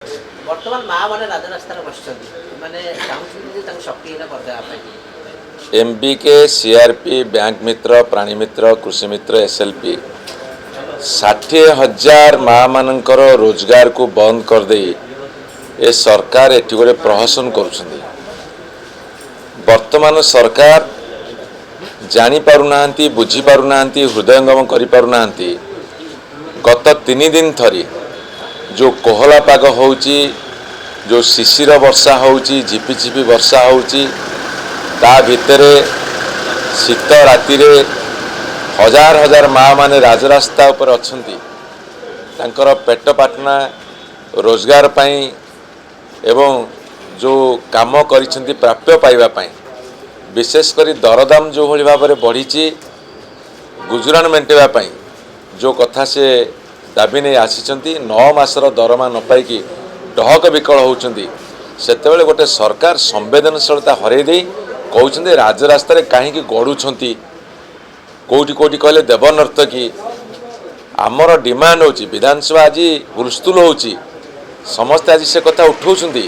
ବର୍ତ୍ତମାନ ମା ମାନେ ରାଜରାସ୍ତାରେ ବସିଛନ୍ତି, ମାନେ ଚାହୁଁଛନ୍ତି ଯେ ତାଙ୍କୁ ଶକ୍ତିହୀନ କରିଦେବା ପାଇଁ। ଏମ୍ବିକେ, ସିଆର୍ପି, ବ୍ୟାଙ୍କ ମିତ୍ର, ପ୍ରାଣୀ ମିତ୍ର, କୃଷି ମିତ୍ର, ଏସ୍ଏଲ୍ପି 60,000 ମାଆମାନଙ୍କର ରୋଜଗାରକୁ ବନ୍ଦ କରିଦେଇ ଏ ସରକାର ଏଠି ଗୋଟେ ପ୍ରହସନ କରୁଛନ୍ତି। ବର୍ତ୍ତମାନ ସରକାର ଜାଣିପାରୁନାହାନ୍ତି, ବୁଝିପାରୁନାହାନ୍ତି, ହୃଦୟଙ୍ଗମ କରିପାରୁନାହାନ୍ତି। ଗତ 3 ଦିନ ଧରି ଯେଉଁ କୋହଲା ପାଗ ହେଉଛି, ଯେଉଁ ଶିଶିର ବର୍ଷା ହେଉଛି, ଝିପିଝିପି ବର୍ଷା ହେଉଛି, ତା ଭିତରେ ଶୀତ ରାତିରେ ହଜାର ହଜାର ମାଆମାନେ ରାଜରାସ୍ତା ଉପରେ ଅଛନ୍ତି। ତାଙ୍କର ପେଟ ପାଟଣା, ରୋଜଗାର ପାଇଁ ଏବଂ ଯେଉଁ କାମ କରିଛନ୍ତି ପ୍ରାପ୍ୟ ପାଇବା ପାଇଁ, ବିଶେଷ କରି ଦରଦାମ ଯେଉଁଭଳି ଭାବରେ ବଢ଼ିଛି, ଗୁଜୁରାଣ ମେଣ୍ଟାଇବା ପାଇଁ ଯେଉଁ କଥା ସେ ଦାବି ନେଇ ଆସିଛନ୍ତି, 9 ମାସର ଦରମା ନ ପାଇକି ଡହକ ବିକଳ ହେଉଛନ୍ତି। ସେତେବେଳେ ଗୋଟେ ସରକାର ସମ୍ବେଦନଶୀଳତା ହରାଇ ଦେଇ କହୁଛନ୍ତି ରାଜରାସ୍ତାରେ କାହିଁକି ଗଡ଼ୁଛନ୍ତି, କେଉଁଠି କେଉଁଠି କହିଲେ ଦେବନର୍ତ୍ତକୀ। ଆମର ଡିମାଣ୍ଡ ହେଉଛି, ବିଧାନସଭା ଆଜି ହୁଲସ୍ତୁଲ ହେଉଛି, ସମସ୍ତେ ଆଜି ସେ କଥା ଉଠାଉଛନ୍ତି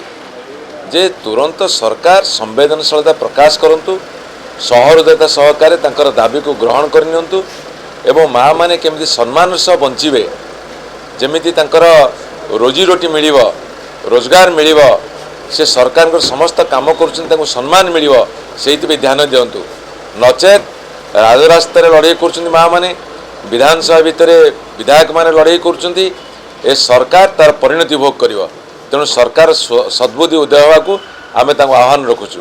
ଯେ ତୁରନ୍ତ ସରକାର ସମ୍ବେଦନଶୀଳତା ପ୍ରକାଶ କରନ୍ତୁ, ସହୃଦୟତା ସହକାରେ ତାଙ୍କର ଦାବିକୁ ଗ୍ରହଣ କରିନିଅନ୍ତୁ ଏବଂ ମାଆମାନେ କେମିତି ସମ୍ମାନର ସହ ବଞ୍ଚିବେ, ଯେମିତି ତାଙ୍କର ରୋଜିରୋଟି ମିଳିବ, ରୋଜଗାର ମିଳିବ, ସେ ସରକାରଙ୍କର ସମସ୍ତ କାମ କରୁଛନ୍ତି, ତାଙ୍କୁ ସମ୍ମାନ ମିଳିବ, ସେଇଥିପାଇଁ ଧ୍ୟାନ ଦିଅନ୍ତୁ। ନଚେତ୍ ରାଜରାସ୍ତାରେ ଲଢ଼େଇ କରୁଛନ୍ତି ମାଆମାନେ, ବିଧାନସଭା ଭିତରେ ବିଧାୟକମାନେ ଲଢ଼େଇ କରୁଛନ୍ତି, ଏ ସରକାର ତାର ପରିଣତି ଭୋଗ କରିବ। ତେଣୁ ସରକାର ସଦ୍ବୁଦ୍ଧି ଉଦୟ ହେବାକୁ ଆମେ ତାଙ୍କୁ ଆହ୍ୱାନ ରଖୁଛୁ।